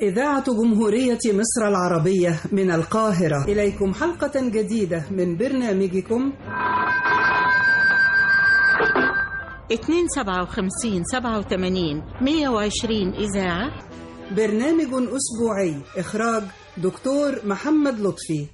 إذاعة جمهورية مصر العربية من القاهرة، إليكم حلقة جديدة من برنامجكم 257 87 120 إذاعة، برنامج أسبوعي، إخراج دكتور محمد لطفي.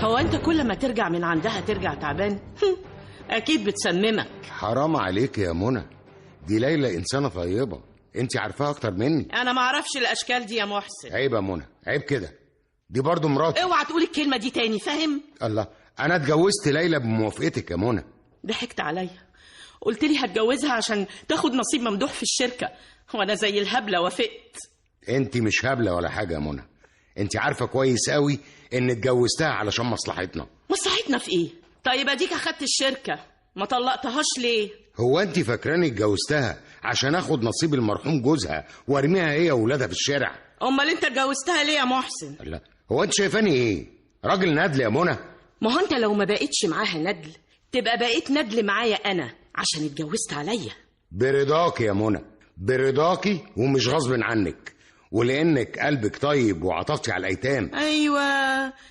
هو أنت كل ما ترجع من عندها ترجع تعبان؟ أكيد بتسممك. حرام عليك يا منى، دي ليلى إنسانة طيبة، أنت عارفاها أكتر مني. أنا ما أعرفش الأشكال دي يا محسن. عيب يا منى، عيب كده، دي برضو مراتي. اوعى تقول الكلمة دي تاني، فاهم؟ الله، أنا اتجوزت ليلى بموافقتك يا منى. ضحكت عليا، قلت لي هتجوزها عشان تاخد نصيب ممدوح في الشركة، وأنا زي الهبلة وافقت. أنت مش هبلة ولا حاجة يا منى، أنت عارفة كويس قوي إن اتجوزتها علشان مصلحتنا. مصلحتنا في إيه؟ طيب أديك أخدت الشركة، ما طلقتهاش ليه؟ هو أنت فاكراني اتجوزتها عشان آخد نصيب المرحوم جوزها وارميها هي وولادها في الشارع؟ أمال أنت اتجوزتها ليه يا محسن؟ لا، هو أنت شايفاني إيه؟ راجل ندل يا منى. ما هو أنت لو ما بقيتش معاها ندل تبقى بقيت ندل معايا أنا، عشان اتجوزت عليا. برضاكي يا منى، برضاكي ومش غصب عنك، ولأنك قلبك طيب وعطفتي على الأيتام. أيوة،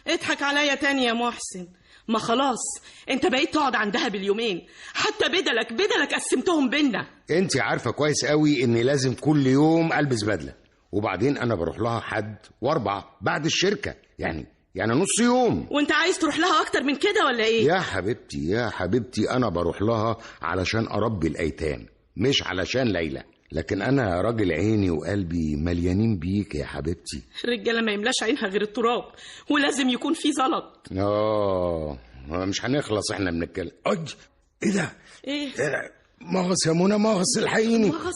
اضحك عليا تاني يا محسن. ما خلاص انت بقيت تقعد عندها باليومين، حتى بدلك قسمتهم بينا. انت عارفة كويس قوي اني لازم كل يوم البس بدلة، وبعدين انا بروح لها حد واربع بعد الشركة، يعني نص يوم. وانت عايز تروح لها اكتر من كده ولا ايه؟ يا حبيبتي يا حبيبتي، انا بروح لها علشان اربي الايتام، مش علشان ليلى. لكن انا راجل عيني وقلبي مليانين بيك يا حبيبتي. الرجالة ما يملاش عينها غير التراب، ولازم يكون في زلط. مش هنخلص احنا من الكلام. ايه ده؟ ايه؟ مغص يا منى، مغص، الحقيني. مغص؟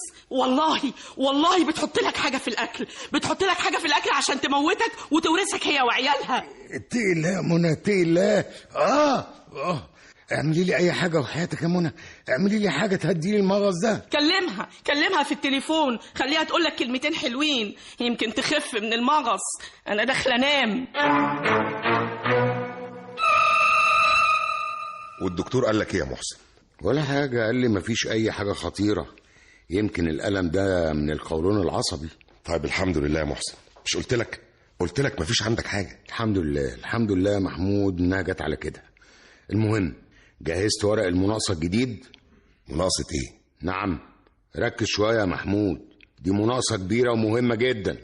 والله بتحط لك حاجة في الاكل، بتحط لك حاجة في الاكل عشان تموتك وتورثك هي وعيالها. اتقي الله يا منى، اتقي الله. اعملي لي اي حاجة وحياتك يا منى، اعملي لي حاجة تهدي لي المغص ده. كلمها في التليفون، خليها تقول لك كلمتين حلوين يمكن تخف من المغص. انا داخله انام. والدكتور قال لك ايه يا محسن؟ ولا حاجة، قال لي مفيش اي حاجة خطيرة، يمكن الالم ده من القولون العصبي. طيب الحمد لله يا محسن، مش قلت لك مفيش عندك حاجة. الحمد لله، الحمد لله يا محمود انها جت على كده. المهم، جهزت ورق المناقصه الجديد؟ مناقصه ايه؟ نعم، ركز شوية يا محمود، دي مناقصه كبيرة ومهمة جدا.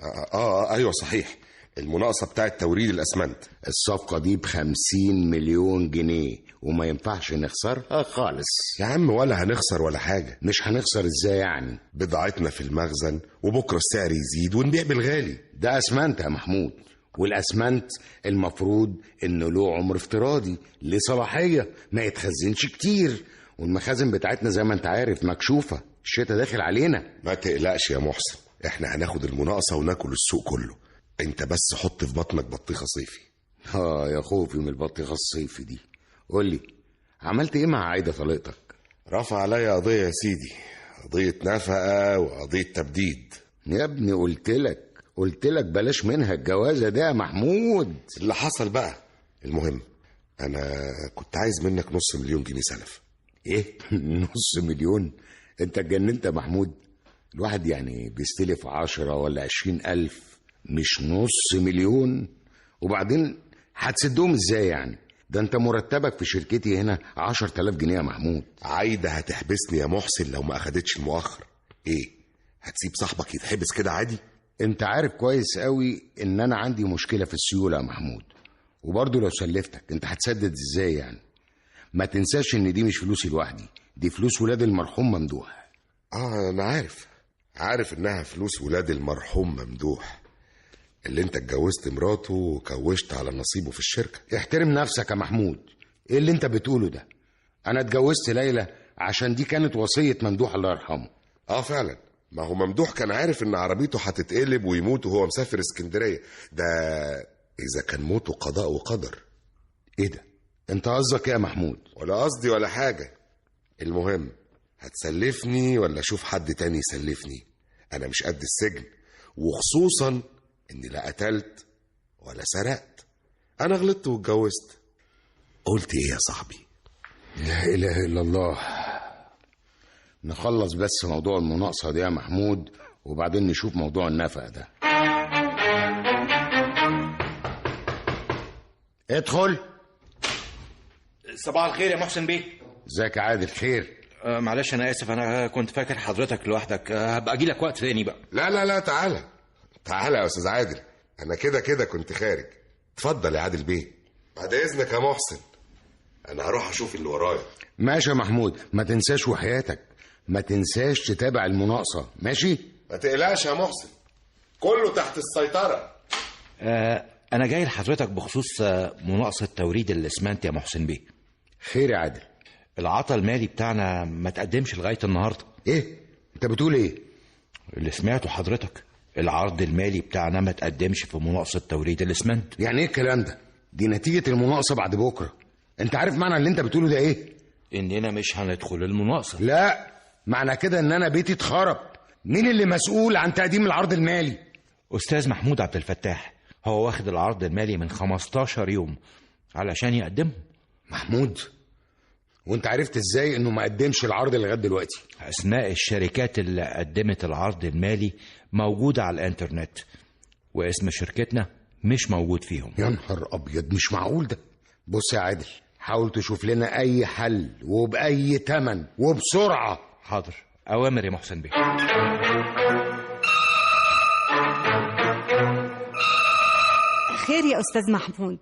ايوه صحيح، المناقصه بتاعه توريد الاسمنت. الصفقة دي ب50 مليون جنيه، وما ينفعش نخسرها خالص. يا عم ولا هنخسر ولا حاجة. مش هنخسر ازاي يعني؟ بضاعتنا في المخزن، وبكره السعر يزيد ونبيع بالغالي. ده اسمنت يا محمود، والاسمنت المفروض انه له عمر افتراضي، ليه صلاحية، ما يتخزنش كتير، والمخازن بتاعتنا زي ما انت عارف مكشوفة، الشتاء داخل علينا. ما تقلقش يا محسن، احنا هناخد المناقصه وناكل السوق كله. انت بس حط في بطنك بطيخه صيفي. يا خوفي من البطيخه الصيفي دي. قولي، عملت ايه مع عايدة طليقتك؟ رفع عليا قضية يا سيدي، قضية نفقه وقضية تبديد. يا ابني قلت لك بلاش منها الجوازه ده يا محمود. اللي حصل بقى. المهم، انا كنت عايز منك 500,000 جنيه سلف. ايه؟ 500,000؟ انت اتجننت يا محمود؟ الواحد يعني بيستلف 10 ولا 20 ألف، مش 500,000. وبعدين هتسدهم ازاي يعني؟ ده انت مرتبك في شركتي هنا 10,000 جنيه يا محمود. عايدة هتحبسني يا محسن لو ما اخدتش المؤخر. ايه، هتسيب صاحبك يتحبس كده عادي؟ انت عارف كويس قوي ان انا عندي مشكلة في السيولة يا محمود، وبرضه لو سلفتك انت هتسدد ازاي يعني؟ ما تنساش ان دي مش فلوسي لوحدي، دي فلوس ولاد المرحوم ممدوح. انا عارف انها فلوس ولاد المرحوم ممدوح اللي انت اتجوزت مراته وكوشت على نصيبه في الشركة. احترم نفسك يا محمود، ايه اللي انت بتقوله ده؟ انا اتجوزت ليلى عشان دي كانت وصية ممدوح الله يرحمه. فعلا، ما هو ممدوح كان عارف ان عربيته هتتقلب ويموت وهو مسافر اسكندرية، ده اذا كان موته قضاء وقدر. ايه ده؟ انت قصدك ايه يا محمود؟ ولا قصدي ولا حاجة. المهم، هتسلفني ولا اشوف حد تاني يسلفني؟ انا مش قد السجن، وخصوصا اني لا قتلت ولا سرقت، انا غلطت واتجوزت. قلت ايه يا صاحبي؟ لا اله الا الله. نخلص بس موضوع المناقصة دي يا محمود، وبعدين نشوف موضوع النفقة ده. ادخل. صباح الخير يا محسن بيه. ازيك يا عادل؟ خير. معلش انا اسف، انا كنت فاكر حضرتك لوحدك. هبقى اجي لك وقت تاني بقى. لا لا لا، تعالى تعالى يا استاذ عادل، انا كده كده كنت خارج. اتفضل يا عادل بيه. بعد اذنك يا محسن، انا هروح اشوف اللي ورايا. ماشي يا محمود، ما تنساش وحياتك، ما تنساش تتابع المناقصه، ماشي؟ ما تقلقش يا محسن، كله تحت السيطرة. انا جاي لحضرتك بخصوص مناقصه توريد الاسمنت يا محسن بيه. خير يا عادل. العطا المالي بتاعنا ما تقدمش لغاية النهارده. ايه؟ انت بتقول ايه؟ اللي سمعته حضرتك، العرض المالي بتاعنا ما تقدمش في مناقصه توريد الاسمنت. يعني ايه الكلام ده؟ دي نتيجة المناقصه بعد بكره. انت عارف معنى اللي انت بتقوله ده ايه؟ اننا مش هندخل المناقصه. لا، معنى كده ان انا بيتي اتخرب. مين اللي مسؤول عن تقديم العرض المالي؟ استاذ محمود عبد الفتاح، هو واخد العرض المالي من 15 يوم علشان يقدمه. محمود؟ وانت عرفت ازاي انه ما قدمش العرض لغاية دلوقتي؟ اسماء الشركات اللي قدمت العرض المالي موجودة على الانترنت، واسم شركتنا مش موجود فيهم. يا نهار ابيض، مش معقول ده. بص يا عادل، حاول تشوف لنا اي حل وباي ثمن وبسرعة. حاضر، اوامر يا محسن بيه. خير يا استاذ محمود.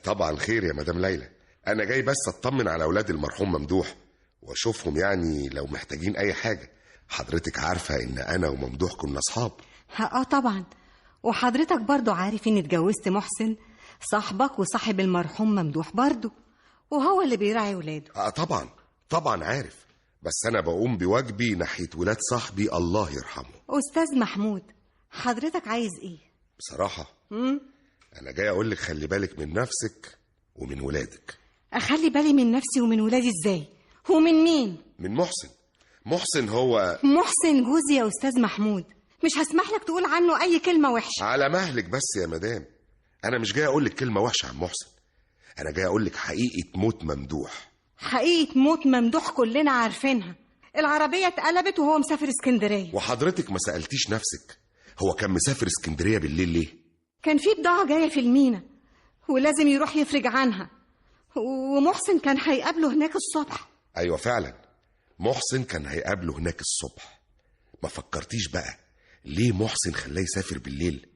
طبعا خير يا مدام ليلى. انا جاي بس اطمن على اولاد المرحوم ممدوح واشوفهم، يعني لو محتاجين اي حاجة. حضرتك عارفه ان انا وممدوح كنا اصحاب. طبعا، وحضرتك برضو عارف اني اتجوزت محسن صاحبك وصاحب المرحوم ممدوح برضو، وهو اللي بيراعي ولاده. طبعا طبعا عارف، بس انا بقوم بواجبي ناحية ولاد صاحبي الله يرحمه. استاذ محمود، حضرتك عايز ايه؟ بصراحة انا جاي اقول لك خلي بالك من نفسك ومن ولادك. اخلي بالي من نفسي ومن ولادي ازاي؟ ومن مين؟ من محسن. محسن هو محسن جوزي يا استاذ محمود، مش هسمح لك تقول عنه اي كلمة وحشة. على مهلك بس يا مدام، انا مش جاي اقول لك كلمة وحشة عن محسن، انا جاي اقول لك حقيقة موت ممدوح. حقيقة موت ممدوح كلنا عارفينها، العربية اتقلبت وهو مسافر اسكندرية. وحضرتك ما سالتيش نفسك هو كان مسافر اسكندرية بالليل ليه؟ كان في بضاعة جاية في المينا ولازم يروح يفرج عنها، ومحسن كان هيقابله هناك الصبح. ايوه فعلا، محسن كان هيقابله هناك الصبح. ما فكرتيش بقى ليه محسن خلاه يسافر بالليل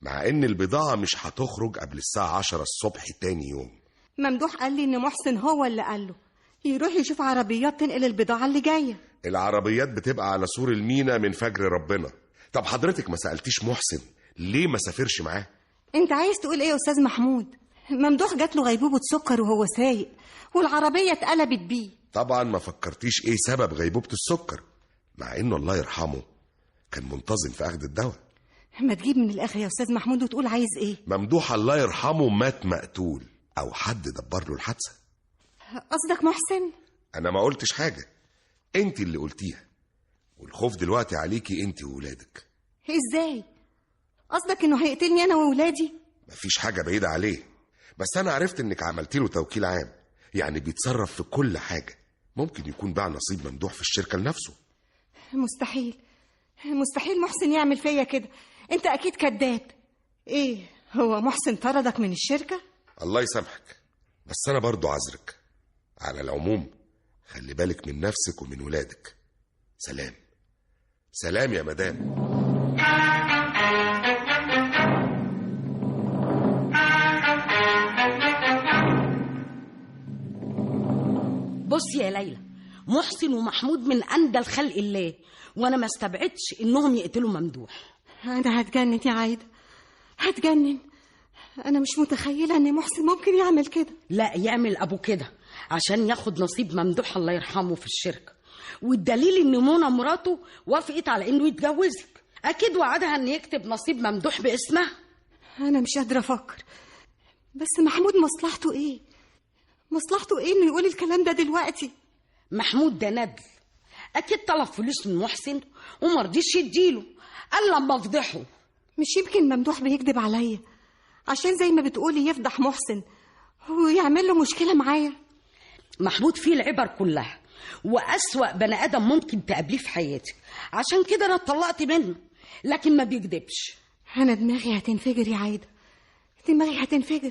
مع ان البضاعة مش هتخرج قبل الساعة 10 الصبح تاني يوم؟ ممدوح قال لي ان محسن هو اللي قال له يروح يشوف عربيات تنقل البضاعة اللي جاية. العربيات بتبقى على سور المينا من فجر ربنا. طب حضرتك ما سألتيش محسن ليه ما سافرش معاه؟ انت عايز تقول ايه يا استاذ محمود؟ ممدوح جات له غيبوبة سكر وهو سايق والعربية اتقلبت بيه. طبعا ما فكرتيش ايه سبب غيبوبة السكر، مع انه الله يرحمه كان منتظم في اخذ الدواء. ما تجيب من الاخر يا استاذ محمود وتقول عايز ايه؟ ممدوح الله يرحمه مات مقتول او حد دبر له الحادثة. قصدك محسن؟ انا ما قلتش حاجة، انت اللي قلتيها، والخوف دلوقتي عليكي انت وولادك. ازاي؟ قصدك انه هيقتلني انا وولادي؟ مفيش حاجة بعيدة عليه، بس انا عرفت انك عملتي له توكيل عام، يعني بيتصرف في كل حاجة. ممكن يكون باع نصيب ممدوح في الشركة لنفسه. مستحيل، مستحيل محسن يعمل فيا كده. انت اكيد كذاب. ايه هو محسن طردك من الشركة؟ الله يسامحك، بس انا برضو عذرك. على العموم خلي بالك من نفسك ومن ولادك. سلام. سلام يا مدام. بص يا ليلى، محسن ومحمود من أندل خلق الله، وانا ما استبعدش انهم يقتلوا ممدوح. انا هتجنن يا عايدة، هتجنن. انا مش متخيله ان محسن ممكن يعمل كده. لا يعمل ابو كده عشان ياخد نصيب ممدوح الله يرحمه في الشركة، والدليل ان منى مراته وافقت على انه يتجوزك. اكيد وعدها ان يكتب نصيب ممدوح باسمها. انا مش قادرة افكر، بس محمود مصلحته ايه؟ مصلحته ايه انه يقول الكلام ده دلوقتي؟ محمود ده ندل، اكيد طلب فلوس من محسن ومرضيش يديله، قال لما افضحه. مش يمكن ممدوح بيكذب عليا عشان زي ما بتقولي يفضح محسن ويعمل له مشكلة معايا؟ محمود فيه العبر كلها، وأسوأ بني آدم ممكن تقابليه في حياتك، عشان كده أنا اتطلقت منه، لكن ما بيكدبش. أنا دماغي هتنفجر يا عايدة، دماغي هتنفجر،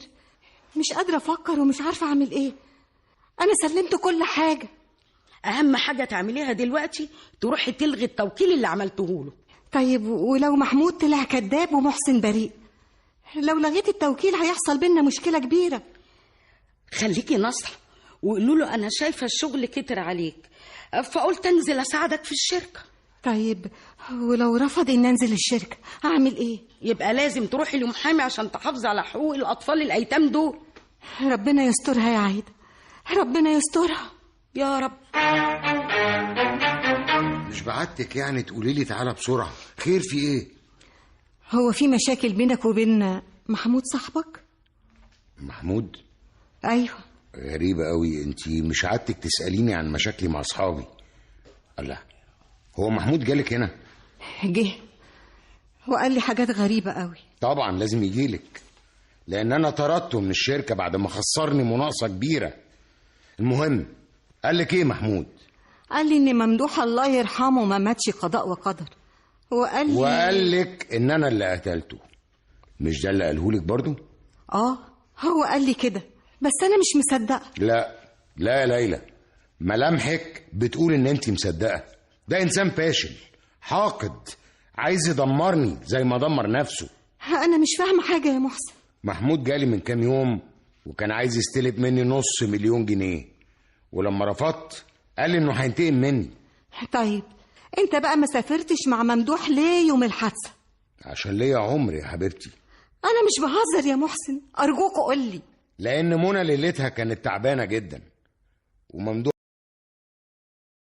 مش قادرة أفكر ومش عارفة أعمل إيه. أنا سلمت كل حاجة. أهم حاجة تعمليها دلوقتي تروحي تلغي التوكيل اللي عملته له. طيب ولو محمود طلع كذاب ومحسن بريء؟ لو لغيت التوكيل هيحصل بينا مشكلة كبيرة. خليكي ناصحة وقولوا له أنا شايفة الشغل كتر عليك، فقلت أنزل أساعدك في الشركة. طيب ولو رفض إن أنزل الشركة أعمل إيه؟ يبقى لازم تروحي لمحامي عشان تحافظي على حقوق الأطفال الأيتام دول. ربنا يسترها يا عايدة، ربنا يسترها يا رب. مش بعتك يعني تقولي لي تعالى بسرعة، خير في إيه؟ هو في مشاكل بينك وبين محمود صاحبك؟ محمود؟ أيوه. غريبة قوي، انتي مش عادتك تسأليني عن مشاكلي مع أصحابي. الله، هو محمود جالك هنا؟ جه وقال لي حاجات غريبة قوي. طبعا لازم يجيلك، لأن أنا طردته من الشركة بعد ما خسرني مناقصة كبيرة. المهم قال لك إيه محمود؟ قال لي إن ممدوح الله يرحمه ما ماتش قضاء وقدر، وقال لك إن أنا اللي قتلته. مش ده اللي قاله لك برضو؟ آه هو قال لي كده، بس أنا مش مصدقة. لا لا يا ليلى، ملامحك بتقول إن أنت مصدقة. ده إنسان فاشل حاقد، عايز يدمرني زي ما دمر نفسه. أنا مش فاهمة حاجة يا محسن. محمود جالي من كام يوم وكان عايز يستلف مني 500,000 جنيه، ولما رفضت قال لي إنه هينتقم مني. طيب أنت بقى ما سافرتش مع ممدوح ليه يوم الحادثة؟ عشان ليا عمر يا حبيبتي. أنا مش بهزر يا محسن، أرجوك قول لي. لأن منى ليلتها كانت تعبانة جدا، وممدوح